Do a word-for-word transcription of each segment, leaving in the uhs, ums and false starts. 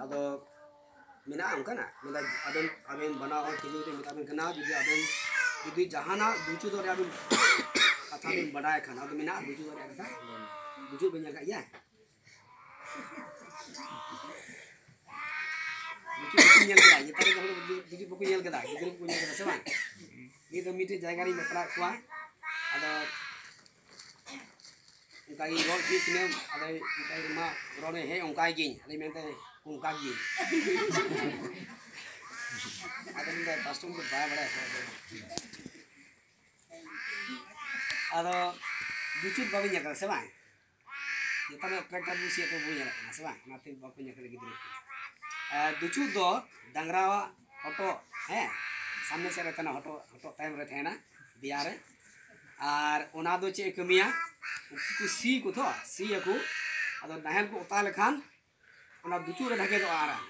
ᱟᱫᱚ ᱢᱮᱱᱟᱜᱼᱟ ᱚᱱᱠᱟᱱᱟᱜ? ᱢᱮᱱᱫᱟ ᱟᱵᱮᱱ, ᱟᱵᱮᱱ ᱵᱟᱱᱟ ᱦᱚᱲ ᱛᱤᱸᱜᱩ ᱨᱮ ᱢᱮᱛᱟ ᱵᱮᱱ ᱠᱟᱱᱟ, ᱡᱩᱫᱤ ᱟᱵᱮᱱ ᱡᱩᱫᱤ ᱡᱟᱦᱟᱱᱟᱜ ᱫᱩᱪᱩ ᱫᱚ ᱨᱮᱭᱟᱜ ᱵᱮᱱ ᱠᱟᱛᱷᱟ ᱵᱮᱱ ᱵᱟᱰᱟᱭ ᱠᱷᱟᱱ, ᱟᱫᱚ ᱢᱮᱱᱟᱜᱼᱟ ᱫᱩᱪᱩ ᱫᱚ ᱨᱮᱭᱟᱜ ᱠᱟᱛᱷᱟ? ᱫᱩᱪᱩ ᱵᱮᱱ ᱧᱮᱞ ᱠᱟᱜ ᱜᱮᱭᱟ? ᱫᱩᱪᱩ ᱵᱟᱠᱚ ᱧᱮᱞ ᱠᱮᱫᱟ, ᱱᱮᱛᱟᱨ ᱨᱮᱱ ᱦᱚᱲ ᱫᱚ ᱫᱩᱪᱩ ᱵᱟᱠᱚ ᱧᱮᱞ ᱠᱮᱫᱟ, ᱜᱤᱫᱽᱨᱟᱹ ᱠᱚᱠᱚ ᱧᱮᱞ ᱠᱮᱫᱟ ᱥᱮ ᱵᱟᱝ? ᱱᱤᱛ ᱫᱚ ᱢᱤᱫᱴᱮᱡ ᱡᱟᱭᱜᱟ ᱨᱤᱧ ᱵᱟᱯᱞᱟᱭᱮᱫ ᱠᱚᱣᱟ, ᱟᱫᱚ ᱚᱱᱠᱟ ᱜᱤᱧ ᱨᱚᱲ ᱦᱚᱪᱚᱭᱮᱫ ᱠᱤᱱᱟᱹ, ᱟᱫᱚ ᱚᱱᱠᱟ ᱜᱮ ᱢᱟ ᱨᱚᱲᱮ ᱦᱮᱡ ᱚᱱᱠᱟᱭ ᱜᱤᱧ, ᱟᱫᱚ ᱢᱮᱱᱛᱮ ᱚᱱᱠᱟ ᱜᱤᱧ᱾ ᱟᱫᱚ ᱢᱮᱱᱫᱟ ᱠᱟᱥᱴᱚᱢ ᱫᱚ ᱵᱟᱭ ᱵᱟᱲᱟᱭᱟ ᱦᱚᱲ ᱫᱚ᱾ ᱟᱫᱚ ᱫᱩᱪᱩ ᱵᱟᱵᱮᱱ ᱧᱮᱞ ᱠᱟᱫᱟ ᱥᱮ ᱵᱟᱝ? ᱱᱮᱛᱟᱨ ᱢᱟ ᱴᱨᱟᱠᱴᱟᱨ ᱵᱚᱱ ᱥᱤᱭᱮᱫ ᱛᱮ ᱵᱟᱵᱚᱱ ᱧᱮᱞᱮᱫ ᱠᱟᱱᱟ ᱥᱮ ᱵᱟᱝ? ᱚᱱᱟᱛᱮ ᱵᱟᱠᱚ ᱧᱮᱞ ᱠᱟᱫᱟ ᱜᱤᱫᱽᱨᱟᱹ ᱠᱚ᱾ ᱟᱨ ᱫᱩᱪᱩ ᱫᱚ ᱰᱟᱝᱨᱟᱣᱟᱜ ᱦᱚᱴᱚᱜ, ᱦᱮᱸ, ᱥᱟᱢᱱᱮ ᱥᱮᱫ ᱨᱮ ᱛᱟᱦᱮᱱᱟ, ᱦᱚᱴᱚᱜ, ᱦᱚᱴᱚᱜ ᱛᱟᱭᱚᱢ ᱨᱮ ᱛᱟᱦᱮᱱᱟ, ᱫᱮᱭᱟ ᱨᱮ᱾ ᱟᱨ ᱚᱱᱟ ᱫᱚ ᱪᱮᱫ ᱮ ᱠᱟᱹᱢᱤᱭᱟ? ᱩᱱᱠᱩ ᱠᱚ ᱥᱤ ᱠᱚ ᱛᱚ, ᱥᱤᱭᱟᱠᱚ, ᱟᱫᱚ ᱱᱟᱦᱮᱞ ᱠᱚ ᱚᱛᱟ ᱞᱮᱠᱷᱟᱱ ᱚᱱᱟ ᱫᱩᱪᱩ ᱨᱮ ᱰᱷᱟᱠᱮᱫᱚᱜᱼᱟ ᱟᱨᱟᱬ᱾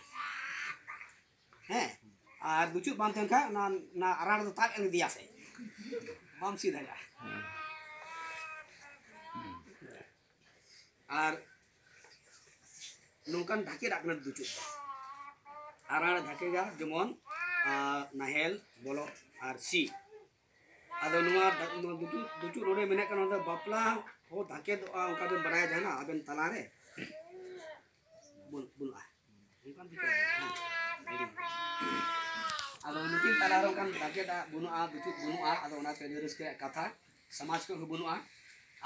ᱦᱮᱸ, ᱟᱨ ᱫᱩᱪᱩ ᱵᱟᱝ ᱛᱟᱦᱮᱱ ᱠᱷᱟᱱ ᱚᱱᱟ, ᱚᱱᱟ ᱟᱨᱟᱬ ᱫᱚ ᱛᱟᱵ ᱮᱱ ᱜᱮᱭᱟ ᱥᱮ, ᱵᱟᱢ ᱥᱤ ᱫᱟᱲᱮᱭᱟᱜᱼᱟ᱾ ᱟᱨ ᱱᱚᱝᱠᱟᱱ ᱰᱷᱟᱠᱮᱫᱟᱜ ᱠᱟᱱᱟ ᱫᱩᱪᱩ ᱫᱚ᱾ ᱟᱨᱟᱬ ᱰᱷᱟᱠᱮᱫᱟ ᱡᱮᱢᱚᱱ, ᱟᱨ ᱱᱟᱦᱮᱞ, ᱵᱚᱞᱚᱜ ᱟᱨ ᱥᱤ᱾ ᱟᱫᱚ ᱱᱚᱣᱟ ᱫᱟ-, ᱱᱚᱣᱟ ᱫᱩᱪᱩ, ᱫᱩᱪᱩ ᱱᱚᱰᱮ ᱢᱮᱱᱟᱜ ᱠᱟᱱᱟ, ᱱᱚᱰᱮ ᱵᱟᱯᱞᱟ ᱦᱚᱸ ᱫᱷᱟᱠᱮᱫᱚᱜᱼᱟ, ᱚᱱᱠᱟ ᱵᱮᱱ ᱵᱟᱲᱟᱭᱟ ᱡᱟᱦᱟᱱᱟᱜ ᱟᱵᱮᱱ ᱛᱟᱞᱟᱨᱮ? ᱵᱟᱹᱱ-, ᱵᱟᱹᱱᱩᱜᱼᱟ᱾ ᱚᱱᱠᱟᱱ ᱫᱷᱟᱠᱮᱫ ᱵᱟᱹᱱᱩᱜᱼᱟ᱾ ᱦᱮᱸ, ᱟᱹᱰᱤ ᱢᱚᱡᱽ᱾ ᱟᱫᱚ ᱱᱩᱠᱤᱱ ᱛᱟᱞᱟᱨᱮ ᱚᱱᱠᱟᱱ ᱫᱷᱟᱠᱮᱫᱟᱜ ᱵᱟᱹᱱᱩᱜᱼᱟ, ᱫᱩᱪᱩ ᱵᱟᱹᱱᱩᱜᱼᱟ᱾ ᱟᱫᱚ ᱚᱱᱟᱛᱮ ᱟᱹᱰᱤ ᱨᱟᱹᱥᱠᱟᱹ ᱨᱮᱭᱟᱜ ᱠᱟᱛᱷᱟ, ᱥᱚᱢᱟᱡᱽ ᱠᱷᱚᱱ ᱦᱚᱸ ᱵᱟᱹᱱᱩᱜᱼᱟ᱾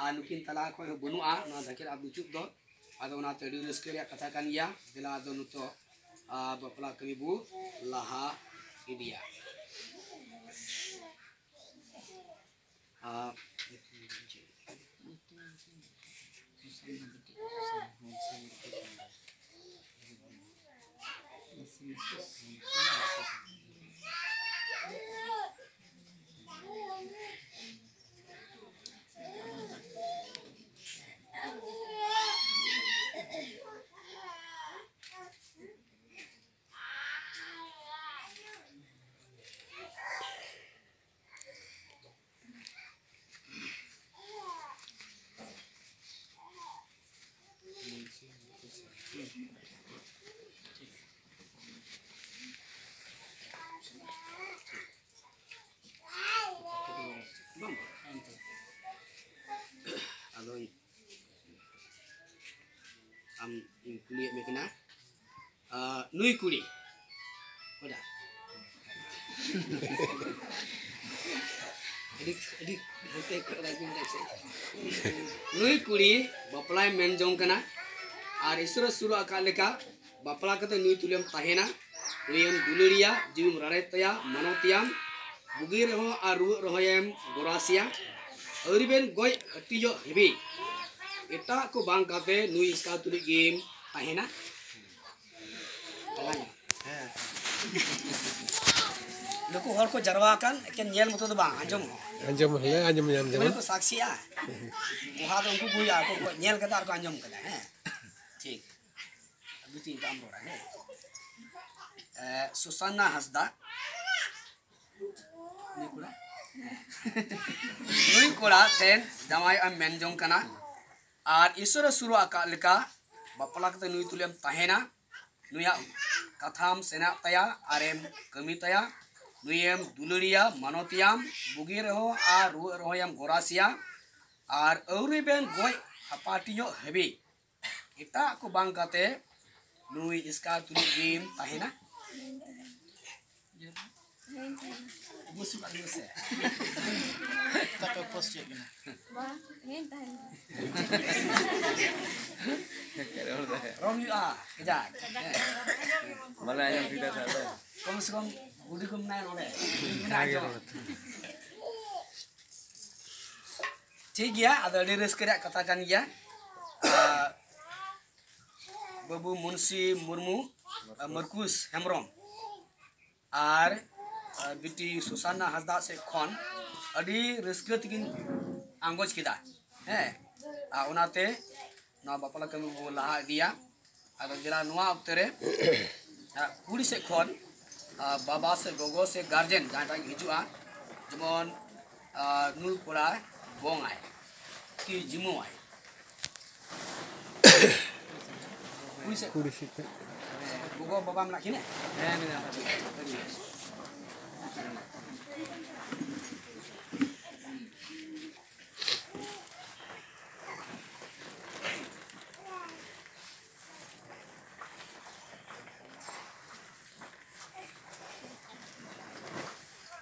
ᱟᱨ ᱱᱩᱠᱤᱱ ᱛᱟᱞᱟ ᱠᱷᱚᱱ ᱦᱚᱸ ᱵᱟᱹᱱᱩᱜᱼᱟ ᱱᱚᱣᱟ ᱫᱷᱟᱠᱮᱫ ᱟᱨ ᱫᱩᱪᱩ ᱫᱚ᱾ ᱟᱫᱚ ᱚᱱᱟᱛᱮ ᱟᱹᱰᱤ ᱨᱟᱹᱥᱠᱟᱹ ᱨᱮᱭᱟᱜ ᱠᱟᱛᱷᱟ ᱠᱟᱱ ᱜᱮᱭᱟ᱾ ᱫᱮᱞᱟ ᱟᱫᱚ ᱱᱤᱛᱚᱜ, ᱟ, ᱵᱟᱯᱞᱟ ᱠᱟᱹᱢᱤ ᱵᱚ ᱞᱟᱦᱟ ᱤᱫᱤᱭᱟ᱾ ᱟᱨ ᱟᱢ ᱤᱧ ᱠᱩᱞᱤᱭᱮᱫ ᱢᱮ ᱠᱟᱱᱟ᱾ ᱟᱨ ᱱᱩᱭ ᱠᱩᱲᱤ, ᱚᱠᱚᱭ ᱫᱟ? ᱟᱹᱰᱤ, ᱟᱹᱰᱤ ᱦᱟᱱᱛᱮ ᱠᱷᱚᱱ ᱨᱟᱡᱽ ᱢᱮᱱᱫᱟ ᱥᱮ? ᱱᱩᱭ ᱠᱩᱲᱤ ᱵᱟᱯᱞᱟᱭ ᱢᱮᱱ ᱡᱚᱝ ᱠᱟᱱᱟ, ᱟᱨ ᱤᱥᱚᱨᱮ ᱥᱩᱨ ᱟᱠᱟᱫ ᱞᱮᱠᱟ ᱵᱟᱯᱞᱟ ᱠᱟᱛᱮ ᱱᱩᱭ ᱛᱩᱞᱩᱡ ᱮᱢ ᱛᱟᱦᱮᱱᱟ᱾ ᱱᱩᱭᱮᱢ ᱫᱩᱞᱟᱹᱲᱤᱭᱟ, ᱡᱤᱣᱤᱢ ᱨᱟᱲᱮᱡ ᱛᱟᱭᱟ, ᱢᱟᱱᱚᱛᱤᱭᱟᱢ, ᱵᱩᱜᱤ ᱨᱮᱦᱚᱸ ᱟᱨ ᱨᱩᱣᱟᱹᱜ ᱨᱮᱦᱚᱸᱭᱮᱢ ᱜᱚᱨᱟᱥᱤᱭᱟ᱾ ᱟᱹᱣᱨᱤ ᱵᱮᱱ ᱜᱚᱡ ᱦᱟᱹᱴᱤᱧᱚᱜ ᱦᱟᱹᱵᱤᱡ ᱮᱴᱟᱜ ᱠᱚ ᱵᱟᱝ ᱠᱟᱛᱮ ᱱᱩᱭ ᱮᱥᱠᱟᱨ ᱛᱩᱞᱩᱡ ᱜᱮᱢ ᱛᱟᱦᱮᱱᱟ᱾ ᱱᱩᱠᱩ ᱦᱚᱲ ᱠᱚ ᱡᱟᱨᱣᱟ ᱟᱠᱟᱱ, ᱮᱠᱮᱱ ᱧᱮᱞ ᱢᱚᱛᱚ ᱫᱚ ᱵᱟᱝ, ᱟᱸᱡᱚᱢ ᱦᱚᱸ᱾ ᱟᱸᱡᱚᱢ ᱦᱚᱸᱞᱮ ᱟᱸᱡᱚᱢ ᱧᱟᱢ ᱡᱮᱢᱚᱱ᱾ ᱠᱚ ᱥᱟᱠᱥᱤᱭᱟ᱾ ᱯᱚᱦᱟ ᱫᱚ ᱩᱱᱠᱩ ᱠᱚ ᱦᱩᱭᱩᱜᱼᱟ, ᱟᱠᱚ ᱠᱚ ᱧᱮᱞ ᱠᱟᱫᱟ ᱟᱨ ᱠᱚ ᱟᱸᱡᱚᱢ ᱠᱟᱫᱟ᱾ ᱦᱮᱸ, ᱴᱷᱤᱠ᱾ ᱵᱤᱴᱤ, ᱤᱧ ᱫᱚ ᱟᱢ ᱨᱚᱲᱟ, ᱦᱮᱸ᱾ ᱮ, ᱥᱩᱥᱟᱱᱟ ᱦᱟᱸᱥᱫᱟ᱾ ᱱᱩᱭ ᱠᱚᱲᱟ? ᱱᱩᱭ ᱠᱚᱲᱟ ᱴᱷᱮᱱ ᱡᱟᱶᱟᱭᱚᱜ ᱮᱢ ᱢᱮᱱ ᱡᱚᱝ ᱠᱟᱱᱟ᱾ ᱟᱨ ᱤᱥᱚᱨᱮ ᱥᱩᱨ ᱟᱠᱟᱫ ᱞᱮᱠᱟ ᱵᱟᱯᱞᱟ ᱠᱟᱛᱮ ᱱᱩᱭ ᱛᱩᱞᱩᱡ ᱮᱢ ᱛᱟᱦᱮᱱᱟ᱾ ᱱᱩᱭᱟᱜ ᱠᱟᱛᱷᱟᱢ ᱥᱮᱱᱟᱜ ᱛᱟᱭᱟ ᱟᱨᱮᱢ ᱠᱟᱹᱢᱤ ᱛᱟᱭᱟ᱾ ᱱᱩᱭᱮᱢ ᱫᱩᱞᱟᱹᱲᱤᱭᱟ, ᱢᱟᱱᱚᱛᱤᱭᱟᱢ, ᱵᱩᱜᱤ ᱨᱮᱦᱚᱸ ᱟᱨ ᱨᱩᱣᱟᱹᱜ ᱨᱮᱦᱚᱸᱭᱮᱢ ᱜᱚᱨᱟᱥᱤᱭᱟ᱾ ᱟᱨ ᱟᱹᱣᱨᱤ ᱵᱮᱱ ᱜᱚᱡ ᱦᱟᱯᱟᱴᱤᱧᱚᱜ ᱦᱟᱹᱵᱤᱡ ᱮᱴᱟᱜ ᱠᱚ ᱵᱟᱝ ᱠᱟᱛᱮ ᱱᱩᱭ ᱮᱥᱠᱟᱨ ᱛᱩᱞᱩᱡ ᱜᱮᱢ ᱛᱟᱦᱮᱱᱟ᱾ ᱵᱩᱥᱩᱵ ᱟᱞᱚ ᱥᱮ᱾ ᱛᱟᱯᱮ ᱯᱳᱥᱴ ᱪᱮᱫ ᱠᱟᱱᱟ? ᱵᱟᱝ, ᱦᱮᱸ, ᱛᱟᱦᱮᱱ ᱜᱮ᱾ ᱨᱚᱲ ᱦᱩᱭᱩᱜᱼᱟ, ᱠᱟᱡᱟᱠ᱾ ᱦᱮᱸ᱾ ᱵᱟᱞᱮ ᱟᱸᱡᱚᱢ ᱴᱷᱤᱠ ᱫᱟ ᱛᱟᱦᱞᱮ᱾ ᱠᱚᱢ ᱥᱮ ᱠᱚᱢ ᱵᱩᱰᱷᱤ ᱠᱚ ᱢᱮᱱᱟᱭᱟ ᱱᱚᱰᱮ᱾ ᱚᱱᱠᱟ ᱜᱮ ᱨᱚᱲ᱾ ᱴᱷᱤᱠ ᱜᱮᱭᱟ, ᱟᱫᱚ ᱟᱹᱰᱤ ᱨᱟᱹᱥᱠᱟᱹ ᱨᱮᱭᱟᱜ ᱠᱟᱛᱷᱟ ᱠᱟᱱ ᱜᱮᱭᱟ᱾ ᱟᱨ ᱵᱟᱹᱵᱩ ᱢᱩᱱᱥᱤ ᱢᱩᱨᱢᱩ, ᱟᱨ ᱢᱟᱨᱠᱩᱥ ᱦᱮᱢᱵᱨᱚᱢ, ᱟᱨ, ᱟᱨ ᱵᱤᱴᱤ ᱥᱩᱥᱟᱱᱟ ᱦᱟᱸᱥᱫᱟ ᱥᱮᱫ ᱠᱷᱚᱱ ᱟᱹᱰᱤ ᱨᱟᱹᱥᱠᱟᱹ ᱛᱮᱠᱤᱱ ᱟᱸᱜᱚᱪ ᱠᱮᱫᱟ᱾ ᱦᱮᱸ, ᱟᱨ ᱚᱱᱟᱛᱮ ᱱᱚᱣᱟ ᱵᱟᱯᱞᱟ ᱠᱟᱹᱢᱤ ᱵᱚ ᱞᱟᱦᱟ ᱤᱫᱤᱭᱟ᱾ ᱟᱫᱚ ᱡᱮᱞᱟ ᱱᱚᱣᱟ ᱚᱠᱛᱮ ᱨᱮ, ᱟᱨ ᱠᱩᱲᱤ ᱥᱮᱫ ᱠᱷᱚᱱ, ᱟᱨ ᱵᱟᱵᱟ ᱥᱮ ᱜᱚᱜᱚ ᱥᱮ ᱜᱟᱨᱡᱮᱱ ᱡᱟᱦᱟᱸᱭ ᱴᱟᱜ ᱜᱮ ᱦᱤᱡᱩᱜᱼᱟ, ᱡᱮᱢᱚᱱ, ᱟᱨ ᱱᱩᱭ ᱠᱚᱲᱟ ᱜᱚᱝ ᱟᱭ ᱠᱤ ᱡᱤᱢᱩ ᱟᱭ᱾ ᱠᱩᱲᱤ ᱥᱮᱫ᱾ ᱠᱩᱲᱤ ᱥᱮᱫ ᱠᱷᱚᱱ᱾ ᱜᱚᱜᱚ ᱵᱟᱵᱟ ᱢᱮᱱᱟᱜ ᱠᱤᱱᱟ? ᱦᱮᱸ, ᱢᱮᱱᱟᱜ ᱠᱤᱱᱟ᱾ ᱟᱹᱰᱤ ᱵᱮᱥ᱾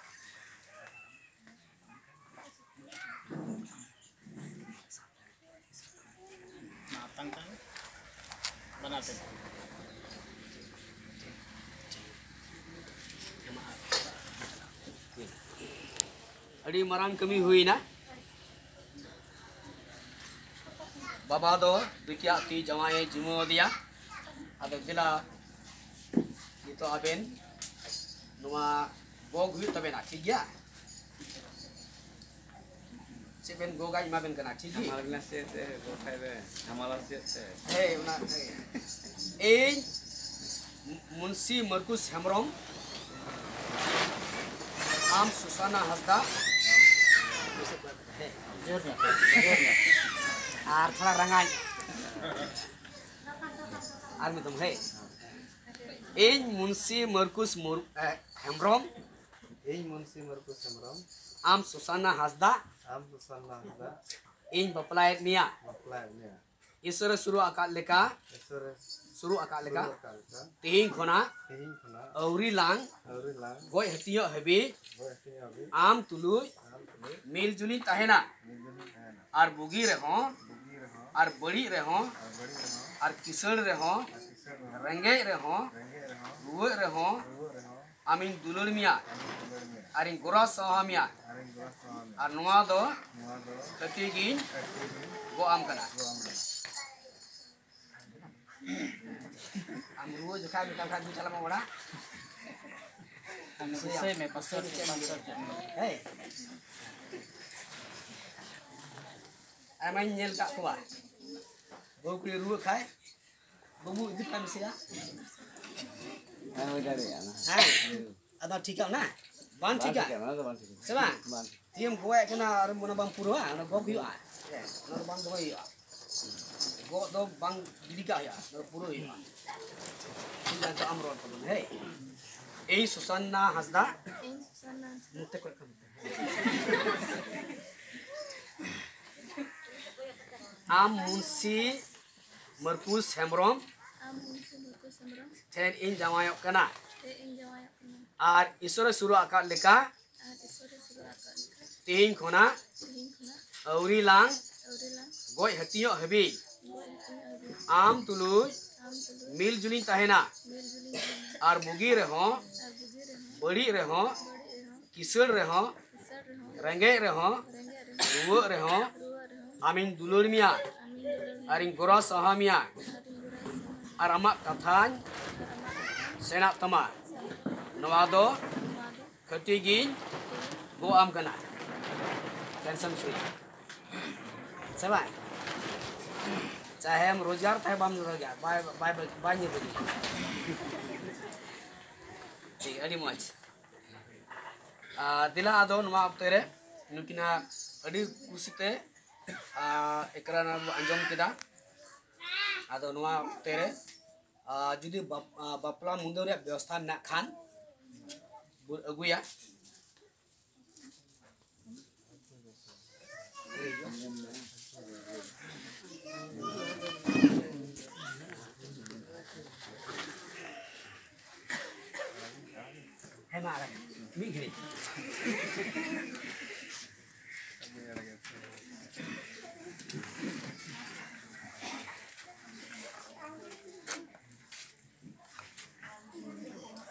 ᱟᱹᱰᱤ ᱢᱟᱨᱟᱝ ᱠᱟᱹᱢᱤ ᱦᱩᱭᱱᱟ᱾ ᱵᱟᱵᱟ ᱫᱚ ᱵᱤᱴᱤᱭᱟᱜ ᱛᱤ ᱡᱟᱶᱟᱭᱮ ᱡᱤᱢᱟᱹ ᱟᱫᱮᱭᱟ᱾ ᱟᱫᱚ ᱫᱮᱞᱟ, ᱱᱤᱛᱚᱜ ᱟᱵᱮᱱ ᱱᱚᱣᱟ ᱜᱚᱜ ᱦᱩᱭᱩᱜ ᱛᱟᱵᱮᱱᱟ, ᱴᱷᱤᱠ ᱜᱮᱭᱟ? ᱪᱮᱫ ᱵᱮᱱ ᱜᱚᱜᱟ, ᱮᱢᱟ ᱵᱮᱱ ᱠᱟᱱᱟ, ᱴᱷᱤᱠ ᱜᱮᱭᱟ? ᱦᱟᱢᱟᱞ ᱜᱮᱞᱟᱝ ᱪᱮᱫ ᱛᱮ, ᱜᱚᱜ ᱠᱷᱟᱡ ᱵᱮᱱ, ᱦᱟᱢᱟᱞᱟ ᱪᱮᱫ ᱛᱮ? ᱦᱮᱸ, ᱚᱱᱟ, ᱦᱮᱸ᱾ ᱤᱧ ᱢᱩᱱᱥᱤ ᱢᱟᱨᱠᱩᱥ ᱦᱮᱢᱵᱨᱚᱢ, ᱟᱢ ᱥᱩᱥᱟᱱᱟ ᱦᱟᱸᱥᱫᱟ, ᱦᱮᱸ, ᱡᱳᱨ ᱧᱚᱜ, ᱡᱳᱨ ᱧᱚᱜ᱾ ᱟᱨ ᱛᱷᱚᱲᱟ ᱨᱟᱸᱜᱟᱣ ᱧᱚᱜ᱾ ᱟᱨ ᱢᱤᱫ ᱫᱚᱢ, ᱦᱮᱸ᱾ ᱤᱧ ᱢᱩᱱᱥᱤ ᱢᱟᱨᱠᱩᱥ ᱢᱩᱨ-, ᱮ, ᱦᱮᱢᱵᱨᱚᱢ᱾ ᱤᱧ ᱢᱩᱱᱥᱤ ᱢᱟᱨᱠᱩᱥ ᱦᱮᱢᱵᱨᱚᱢ᱾ ᱟᱢ ᱥᱩᱥᱟᱱᱟ ᱦᱟᱸᱥᱫᱟ᱾ ᱟᱢ ᱥᱩᱥᱟᱱᱟ ᱦᱟᱸᱥᱫᱟ᱾ ᱤᱧ ᱵᱟᱯᱞᱟᱭᱮᱫ ᱢᱮᱭᱟ᱾ ᱵᱟᱯᱞᱟᱭᱮᱫ ᱢᱮᱭᱟ᱾ ᱤᱥᱚᱨᱮ ᱥᱩᱨᱩ ᱟᱠᱟᱫ ᱞᱮᱠᱟ᱾ ᱤᱥᱚᱨᱮ ᱥᱩᱨᱩ ᱟᱠᱟᱫ ᱞᱮᱠᱟ᱾ ᱥᱩᱨᱩ ᱟᱠᱟᱫ ᱞᱮᱠᱟ᱾ ᱛᱮᱦᱮᱧ ᱠᱷᱚᱱᱟᱜ᱾ ᱛᱮᱦᱮᱧ ᱠᱷᱚᱱᱟᱜ᱾ ᱟᱹᱣᱨᱤ ᱞᱟᱝ᱾ ᱟᱹᱣᱨᱤ ᱞᱟᱝ᱾ ᱜᱚᱡ ᱦᱟᱹᱴᱤᱧᱚᱜ ᱦᱟᱹᱵᱤᱡ᱾ ᱜᱚᱡ ᱦᱟᱹᱴᱤᱧᱚᱜ ᱦᱟᱹᱵᱤᱡ᱾ ᱟᱢ ᱛᱩᱞᱩᱡ᱾ ᱟᱢ ᱛᱩᱞᱩᱡ᱾ ᱢᱤᱞ ᱡᱩᱞᱤᱧ ᱛᱟᱦᱮᱱᱟ᱾ ᱢᱤᱞ ᱡᱩᱞᱤᱧ ᱛᱟᱦᱮᱱᱟ᱾ ᱟᱨ ᱵᱩᱜᱤ ᱨᱮᱦᱚᱸ᱾ ᱵᱩᱜᱤ ᱨᱮᱦᱚᱸ᱾ ᱟᱨ ᱵᱟᱹᱲᱤᱡ ᱨᱮᱦᱚᱸ᱾ ᱟᱨ ᱵᱟᱹᱲᱤᱡ ᱨᱮᱦᱚᱸ᱾ ᱟᱨ ᱠᱤᱥᱟᱹᱬ ᱨᱮᱦᱚᱸ᱾ ᱟᱨ ᱠᱤᱥᱟᱹᱬ ᱨᱮᱦᱚᱸ᱾ ᱨᱮᱸᱜᱮᱡ ᱨᱮᱦᱚᱸ᱾ ᱨᱮᱸᱜᱮᱡ ᱨᱮᱦᱚᱸ᱾ ᱨᱩᱣᱟᱹᱜ ᱨᱮᱦᱚᱸ᱾ ᱨᱩᱣᱟᱹᱜ ᱨᱮᱦᱚᱸ᱾ ᱟᱢᱤᱧ ᱫᱩᱞᱟᱹᱲ ᱢᱮᱭᱟ᱾ ᱟᱢᱤᱧ ᱫᱩᱞᱟᱹᱲ ᱢᱮᱭᱟ᱾ ᱟᱨᱤᱧ ᱜᱚᱨᱚ ᱥᱟᱦᱟ ᱢᱮᱭᱟ᱾ ᱟᱨᱤᱧ ᱜᱚᱨᱚ ᱥᱟᱦᱟ ᱢᱮᱭᱟ᱾ ᱟᱨ ᱱᱚᱣᱟ ᱫᱚ ᱱᱚᱣᱟ ᱫᱚ ᱠᱟᱹᱴᱤᱡ ᱜᱤᱧ ᱠᱟᱹᱴᱤᱡ ᱜᱤᱧ ᱜᱚᱜ ᱟᱢ ᱠᱟᱱᱟ᱾ ᱜᱚᱜ ᱟᱢ ᱠᱟᱱᱟ᱾ ᱟᱢ ᱨᱩᱣᱟᱹ ᱡᱚᱠᱷᱟᱡ ᱢᱮᱛᱟᱢ ᱠᱷᱟᱡ ᱫᱩ ᱪᱟᱞᱟᱜ ᱢᱮ ᱚᱲᱟᱜ᱾ ᱟᱢ ᱜᱩᱥᱟᱹᱭ ᱢᱮ, ᱯᱟᱥᱮ ᱪᱮᱫ ᱮᱢ ᱞᱟᱹᱭᱟ? ᱦᱮᱸ᱾ ᱟᱭᱢᱟᱧ ᱧᱮᱞ ᱠᱟᱜ ᱠᱚᱣᱟ᱾ ᱵᱟᱹᱦᱩ ᱠᱩᱲᱤ ᱨᱩᱣᱟᱹᱜ ᱠᱷᱟᱡ, ᱵᱟᱹᱵᱩ ᱤᱫᱤ ᱠᱟᱜ ᱢᱮᱥᱮᱭᱟ᱾ ᱦᱮᱸ, ᱦᱩᱭ ᱫᱟᱲᱮᱭᱟᱜᱼᱟ ᱚᱱᱟ᱾ ᱦᱮᱸ᱾ ᱟᱫᱚ ᱴᱷᱤᱠᱟ ᱚᱱᱟ? ᱵᱟᱝ ᱵᱟᱝ ᱴᱷᱤᱠᱟ? ᱴᱷᱤᱠᱟ, ᱚᱱᱟ ᱫᱚ ᱵᱟᱝ ᱴᱷᱤᱠᱟ᱾ ᱥᱮ ᱵᱟᱝ? ᱵᱟᱝ ᱴᱷᱤᱠᱟ᱾ ᱛᱤᱭᱟᱹᱢ ᱜᱚᱜ ᱮᱫ ᱠᱟᱱᱟ ᱟᱨ ᱚᱱᱟ ᱵᱟᱝ ᱯᱩᱨᱟᱹᱣᱟ, ᱚᱱᱟ ᱜᱚᱜ ᱦᱩᱭᱩᱜᱼᱟ᱾ ᱦᱮᱸ, ᱚᱱᱟ ᱫᱚ ᱵᱟᱝ ᱫᱚᱦᱚᱭ ᱦᱩᱭᱩᱜᱼᱟ᱾ ᱜᱚᱜ ᱫᱚ ᱵᱟᱝ ᱜᱤᱰᱤ ᱠᱟᱜ ᱦᱩᱭᱩᱜᱼᱟ, ᱚᱱᱟ ᱫᱚ ᱯᱩᱨᱟᱹᱣ ᱦᱩᱭᱩᱜᱼᱟ᱾ ᱴᱷᱤᱠ ᱜᱮᱭᱟ, ᱛᱚ ᱟᱢ ᱨᱚᱲ ᱛᱟᱵᱚᱱ, ᱦᱮᱸ᱾ ᱤᱧ ᱥᱩᱥᱟᱱᱟ ᱦᱟᱸᱥᱫᱟ᱾ ᱤᱧ ᱥᱩᱥᱟᱱᱟ ᱦᱟᱸᱥᱫᱟ᱾ ᱱᱚᱛᱮ ᱠᱷᱚᱡ ᱠᱷᱟᱱ᱾ ᱟᱢ ᱢᱩᱱᱥᱤ ᱢᱟᱨᱠᱩᱥ ᱦᱮᱢᱵᱨᱚᱢ ᱟᱢ ᱢᱩᱱᱥᱤ ᱢᱟᱨᱠᱩᱥ ᱦᱮᱢᱵᱨᱚᱢ ᱴᱷᱮᱱ ᱤᱧ ᱡᱟᱶᱟᱭᱚᱜ ᱠᱟᱱᱟ᱾ ᱴᱷᱮᱱ ᱤᱧ ᱡᱟᱶᱟᱭᱚᱜ ᱠᱟᱱᱟ᱾ ᱟᱨ ᱤᱥᱚᱨᱮ ᱥᱩᱨᱩ ᱟᱠᱟᱫ ᱞᱮᱠᱟ ᱟᱨ ᱤᱥᱚᱨᱮ ᱥᱩᱨᱩ ᱟᱠᱟᱫ ᱞᱮᱠᱟ ᱛᱮᱦᱮᱧ ᱠᱷᱚᱱᱟᱜ ᱛᱮᱦᱮᱧ ᱠᱷᱚᱱᱟᱜ ᱟᱹᱣᱨᱤ ᱞᱟᱝ ᱟᱹᱣᱨᱤ ᱞᱟᱝ ᱜᱚᱡ ᱦᱟᱹᱴᱤᱧᱚᱜ ᱦᱟᱹᱵᱤᱡ ᱜᱚᱡ ᱦᱟᱹᱴᱤᱧᱚᱜ ᱦᱟᱹᱵᱤᱡ ᱟᱢ ᱛᱩᱞᱩᱡ ᱟᱢ ᱢᱤᱞ ᱡᱩᱞᱤᱧ ᱛᱟᱦᱮᱱᱟ᱾ ᱟᱨ ᱵᱩᱜᱤ ᱨᱮᱦᱚᱸ, ᱵᱟᱹᱲᱤᱡ ᱨᱮᱦᱚᱸ, ᱠᱤᱥᱟᱹᱬ ᱨᱮᱦᱚᱸ, ᱨᱮᱸᱜᱮᱡ ᱨᱮᱦᱚᱸ, ᱨᱩᱣᱟᱹᱜ ᱨᱮᱦᱚᱸ, ᱟᱢᱤᱧ ᱫᱩᱞᱟᱹᱲ ᱢᱮᱭᱟ ᱟᱨᱤᱧ ᱜᱚᱨᱚ ᱥᱟᱦᱟ ᱢᱮᱭᱟ᱾ ᱟᱨ ᱟᱢᱟᱜ ᱠᱟᱛᱷᱟᱧ ᱥᱮᱬᱟᱜ ᱛᱟᱢᱟ᱾ ᱱᱚᱣᱟ ᱫᱚ ᱠᱷᱟᱹᱴᱤ ᱜᱤᱧ ᱜᱚᱜ ᱟᱢ ᱠᱟᱱᱟ, ᱴᱮᱱᱥᱚᱱ ᱯᱷᱨᱤ᱾ ᱥᱮ ᱵᱟᱝ? ᱪᱟᱦᱮᱢ ᱨᱳᱡᱽᱜᱟᱨ ᱛᱟᱦᱮᱸ ᱵᱟᱢ ᱨᱳᱡᱽᱜᱟᱨ, ᱵᱟᱭ ᱵᱟᱭ ᱵᱟᱭ ᱧᱤᱨ ᱵᱟᱹᱜᱤᱭᱟ᱾ ᱴᱷᱤᱠ, ᱟᱹᱰᱤ ᱢᱚᱡᱽ᱾ ᱟᱨ ᱫᱮᱞᱟ ᱟᱫᱚ ᱱᱚᱣᱟ ᱚᱠᱛᱮ ᱨᱮ ᱱᱩᱠᱤᱱᱟᱜ ᱟᱹᱰᱤ ᱠᱩᱥᱤᱛᱮ, ᱟᱨ, ᱮᱠᱨᱟᱱ ᱵᱚ ᱟᱸᱡᱚᱢ ᱠᱮᱫᱟ᱾ ᱟᱫᱚ ᱱᱚᱣᱟ ᱚᱠᱛᱮ ᱨᱮ, ᱟᱨ, ᱡᱩᱫᱤ ᱵᱟᱯ-, ᱟᱨ, ᱵᱟᱯᱞᱟ ᱢᱩᱫᱟᱹ ᱨᱮᱭᱟᱜ ᱵᱮᱵᱚᱥᱛᱷᱟ ᱢᱮᱱᱟᱜ ᱠᱷᱟᱱ ᱵᱚ ᱟᱹᱜᱩᱭᱟ᱾ ᱦᱮᱸ, ᱢᱟ ᱟᱲᱟᱜ ᱢᱮ᱾ ᱢᱤᱫ ᱜᱷᱟᱹᱲᱤᱡ᱾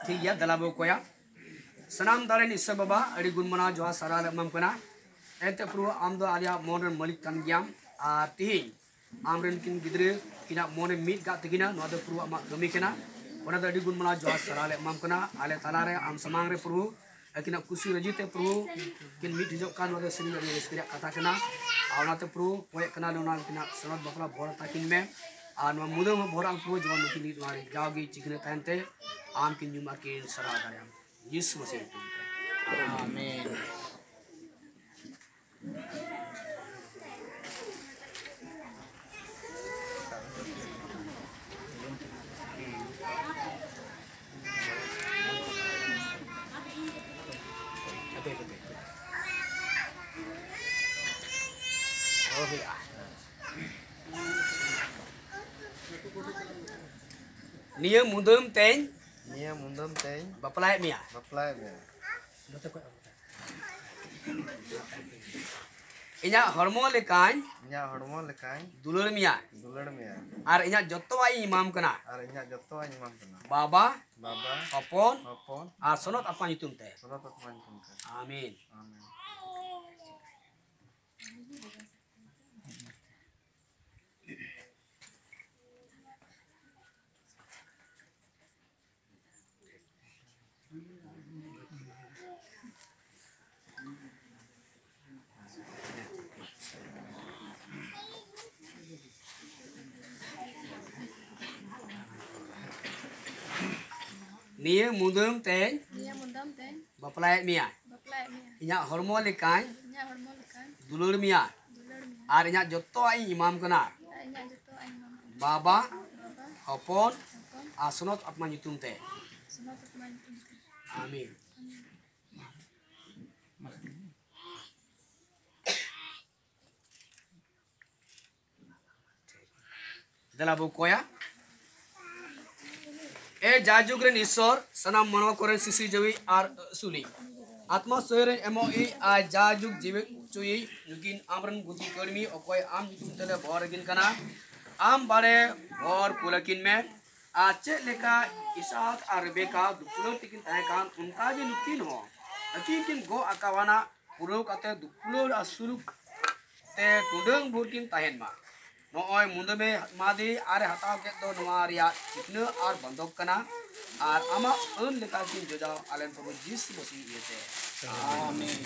ᱴᱷᱤᱠ ᱜᱮᱭᱟ, ᱫᱮᱞᱟ ᱵᱚ ᱠᱚᱭᱟ᱾ ᱥᱟᱱᱟᱢ ᱫᱟᱲᱮ ᱤᱥᱥᱚᱨ ᱵᱟᱵᱟ, ᱟᱹᱰᱤ ᱜᱩᱱ ᱢᱟᱱᱟᱣ ᱡᱚᱦᱟᱨ ᱥᱟᱨᱦᱟᱣ ᱞᱮ ᱮᱢᱟᱢ ᱠᱟᱱᱟ᱾ ᱮᱱᱛᱮ ᱯᱨᱚᱵᱷᱩ, ᱟᱢ ᱫᱚ ᱟᱞᱮᱭᱟᱜ ᱢᱚᱱ ᱨᱮᱱ ᱢᱟᱹᱞᱤᱠ ᱠᱟᱱ ᱜᱮᱭᱟᱢ, ᱟᱨ ᱛᱤᱦᱤᱧ ᱟᱢ ᱨᱮᱱ ᱠᱤᱱ ᱜᱤᱫᱽᱨᱟᱹ ᱠᱤᱱᱟᱜ ᱢᱚᱱᱮ ᱢᱤᱫ ᱠᱟᱜ ᱛᱟᱹᱠᱤᱱᱟ, ᱱᱚᱣᱟ ᱫᱚ ᱯᱨᱚᱵᱷᱩ ᱟᱢᱟᱜ ᱠᱟᱹᱢᱤ ᱠᱟᱱᱟ᱾ ᱚᱱᱟ ᱫᱚ ᱟᱹᱰᱤ ᱜᱩᱱ ᱢᱟᱱᱟᱣ ᱡᱚᱦᱟᱨ ᱥᱟᱨᱦᱟᱣ ᱞᱮ ᱮᱢᱟᱢ ᱠᱟᱱᱟ᱾ ᱟᱞᱮ ᱛᱟᱞᱟᱨᱮ ᱟᱢ ᱥᱟᱢᱟᱝ ᱨᱮ ᱯᱨᱚᱵᱷᱩ ᱟᱹᱠᱤᱱᱟᱜ ᱠᱩᱥᱤ ᱨᱟᱹᱡᱤ ᱛᱮ ᱯᱨᱚᱵᱷᱩ ᱠᱤᱱ ᱢᱤᱫ ᱦᱤᱡᱩᱜ ᱠᱟᱱ, ᱱᱚᱣᱟ ᱫᱚ ᱥᱟᱹᱨᱤ ᱟᱹᱰᱤ ᱨᱟᱹᱥᱠᱟᱹ ᱨᱮᱭᱟᱜ ᱠᱟᱛᱷᱟ ᱠᱟᱱᱟ᱾ ᱟᱨ ᱚᱱᱟᱛᱮ ᱯᱨᱚᱵᱷᱩ ᱠᱚᱭᱮᱜ ᱠᱟᱱᱟ ᱞᱮ, ᱚᱱᱟ ᱩᱱᱠᱤᱱᱟᱜ ᱥᱚᱱᱚᱛ ᱵᱟᱯᱞᱟ ᱵᱷᱚᱨ ᱛᱟᱹᱠᱤᱱ ᱢᱮ᱾ ᱟᱨ ᱱᱚᱣᱟ ᱢᱩᱫᱟᱹ ᱦᱚᱸ ᱵᱷᱚᱨ ᱟᱢ ᱯᱨᱚᱵᱷᱩ, ᱡᱮᱢᱚᱱ ᱱᱩᱠᱤᱱ ᱱᱚᱣᱟ ᱨᱮ ᱡᱟᱣᱜᱮ ᱪᱤᱠᱷᱱᱟᱹ ᱛᱟᱦᱮᱱ ᱛᱮ ᱟᱢ ᱠᱤᱱ ᱧᱩᱢ ᱟᱨ ᱠᱤᱱ ᱥᱟᱨᱦᱟᱣ ᱫᱟᱲᱮᱭᱟᱢ᱾ ᱡᱤᱥᱩ ᱢᱟᱥᱤ ᱧᱩᱛᱩᱢ ᱛᱮ᱾ ᱟᱢᱮᱱ᱾ ᱱᱤᱭᱟᱹ ᱢᱩᱫᱟᱹᱢ ᱛᱮᱧ ᱱᱤᱭᱟᱹ ᱢᱩᱫᱟᱹᱢ ᱛᱮᱧ ᱵᱟᱯᱞᱟᱭᱮᱫ ᱢᱮᱭᱟ᱾ ᱵᱟᱯᱞᱟᱭᱮᱫ ᱢᱮᱭᱟ᱾ ᱱᱚᱛᱮ ᱠᱷᱚᱡ ᱟᱨ ᱱᱚᱛᱮ᱾ ᱤᱧᱟᱹᱜ ᱦᱚᱲᱢᱚ ᱞᱮᱠᱟᱧ ᱤᱧᱟᱹᱜ ᱦᱚᱲᱢᱚ ᱞᱮᱠᱟᱧ ᱫᱩᱞᱟᱹᱲ ᱢᱮᱭᱟ᱾ ᱫᱩᱞᱟᱹᱲ ᱢᱮᱭᱟ᱾ ᱟᱨ ᱤᱧᱟᱹᱜ ᱡᱚᱛᱚᱣᱟᱜ ᱤᱧ ᱮᱢᱟᱢ ᱠᱟᱱᱟ᱾ ᱟᱨ ᱤᱧᱟᱹᱜ ᱡᱚᱛᱚᱣᱟᱜ ᱤᱧ ᱮᱢᱟᱢ ᱠᱟᱱᱟ᱾ ᱵᱟᱵᱟ, ᱵᱟᱵᱟ, ᱦᱚᱯᱚᱱ, ᱦᱚᱯᱚᱱ, ᱟᱨ ᱥᱚᱱᱚᱛ ᱟᱛᱢᱟ ᱧᱩᱛᱩᱢ ᱛᱮ᱾ ᱥᱚᱱᱚᱛ ᱟᱛᱢᱟ ᱧᱩᱛᱩᱢ ᱛᱮ᱾ ᱟᱢᱤᱱ᱾ ᱟᱢᱤᱱ᱾ ᱱᱤᱭᱟᱹ ᱢᱩᱫᱟᱹᱢ ᱛᱮᱧ ᱱᱤᱭᱟᱹ ᱢᱩᱫᱟᱹᱢ ᱛᱮᱧ ᱵᱟᱯᱞᱟᱭᱮᱫ ᱢᱮᱭᱟ᱾ ᱵᱟᱯᱞᱟᱭᱮᱫ ᱢᱮᱭᱟ᱾ ᱤᱧᱟᱜ ᱦᱚᱲᱢᱚ ᱞᱮᱠᱟᱧ ᱤᱧᱟᱜ ᱦᱚᱲᱢᱚ ᱞᱮᱠᱟᱧ ᱫᱩᱞᱟᱹᱲ ᱢᱮᱭᱟ᱾ ᱫᱩᱞᱟᱹᱲ ᱢᱮᱭᱟ᱾ ᱟᱨ ᱤᱧᱟᱜ ᱡᱚᱛᱚᱣᱟᱜ ᱤᱧ ᱮᱢᱟᱢ ᱠᱟᱱᱟ᱾ ᱟᱨ ᱤᱧᱟᱜ ᱡᱚᱛᱚᱣᱟᱜ ᱤᱧ ᱮᱢᱟᱢ ᱠᱟᱱᱟ᱾ ᱵᱟᱵᱟ, ᱵᱟᱵᱟ, ᱦᱚᱯᱚᱱ, ᱦᱚᱯᱚᱱ, ᱟᱨ ᱥᱚᱱᱚᱛ ᱟᱛᱢᱟ ᱧᱩᱛᱩᱢ ᱛᱮ᱾ ᱥᱚᱱᱚᱛ ᱟᱛᱢᱟ ᱧᱩᱛᱩᱢ ᱛᱮ᱾ ᱟᱢᱤᱱ᱾ ᱟᱢᱤᱱ᱾ ᱫᱮᱞᱟ ᱵᱚ ᱠᱚᱭᱟ᱾ ᱮ ᱡᱟᱭᱡᱩᱜᱽ ᱨᱮᱱ ᱤᱥᱥᱚᱨ, ᱥᱟᱱᱟᱢ ᱢᱟᱱᱣᱟ ᱠᱚᱨᱮᱱ ᱥᱤᱥᱤᱨᱡᱟᱹᱣᱤᱡ ᱟᱨ ᱟᱹᱥᱩᱞᱤᱡ, ᱟᱛᱢᱟ ᱥᱚᱭ ᱨᱮᱱ ᱮᱢᱚᱜᱤᱡ ᱟᱨ ᱡᱟᱭᱡᱩᱜᱽ ᱡᱤᱣᱮᱫ ᱦᱚᱪᱚᱭᱤᱡ, ᱱᱩᱠᱤᱱ ᱟᱢᱨᱮᱱ ᱜᱩᱛᱤ ᱠᱟᱹᱲᱢᱤ, ᱚᱠᱚᱭ ᱟᱢ ᱧᱩᱛᱩᱢ ᱛᱮᱞᱮ ᱵᱚᱦᱚᱨ ᱟᱹᱠᱤᱱ ᱠᱟᱱᱟ᱾ ᱟᱢ ᱵᱟᱲᱮ ᱵᱚᱦᱚᱨ ᱠᱩᱞ ᱟᱹᱠᱤᱱ ᱢᱮ᱾ ᱟᱨ ᱪᱮᱫ ᱞᱮᱠᱟ ᱤᱥᱟᱠ ᱟᱨ ᱨᱮᱵᱮᱠᱟ ᱫᱩᱯᱩᱞᱟᱹᱲ ᱛᱮᱠᱤᱱ ᱛᱟᱦᱮᱸ ᱠᱟᱱ, ᱚᱱᱠᱟ ᱜᱮ ᱱᱩᱠᱤᱱ ᱦᱚᱸ ᱟᱹᱠᱤᱱ ᱠᱤᱱ ᱜᱚᱜ ᱟᱠᱟᱣᱟᱱᱟ ᱯᱩᱨᱟᱹᱣ ᱠᱟᱛᱮ ᱫᱩᱯᱩᱞᱟᱹᱲ ᱟᱨ ᱥᱩᱞᱩᱠ ᱛᱮ ᱴᱩᱰᱟᱹᱝ ᱵᱷᱳᱨ ᱠᱤᱱ ᱛᱟᱦᱮᱱ ᱢᱟ᱾ ᱱᱚᱜᱼᱚᱭ ᱢᱩᱫᱟᱹᱢᱮ ᱮᱢᱟᱫᱮ ᱟᱨᱮ ᱦᱟᱛᱟᱣ ᱠᱮᱫ ᱫᱚ ᱱᱚᱣᱟ ᱨᱮᱭᱟᱜ ᱪᱤᱠᱷᱱᱟᱹ ᱟᱨ ᱵᱚᱱᱫᱷᱚᱠ ᱠᱟᱱᱟ, ᱟᱨ ᱟᱢᱟᱜ ᱟᱹᱱ ᱞᱮᱠᱟ ᱠᱤᱱ ᱡᱚᱡᱟᱣ ᱟᱞᱮ ᱯᱨᱚᱵᱷᱩ ᱡᱤᱥᱩ ᱢᱟᱹᱥᱤ ᱤᱭᱟᱹᱛᱮ᱾ ᱟᱢᱮᱱ᱾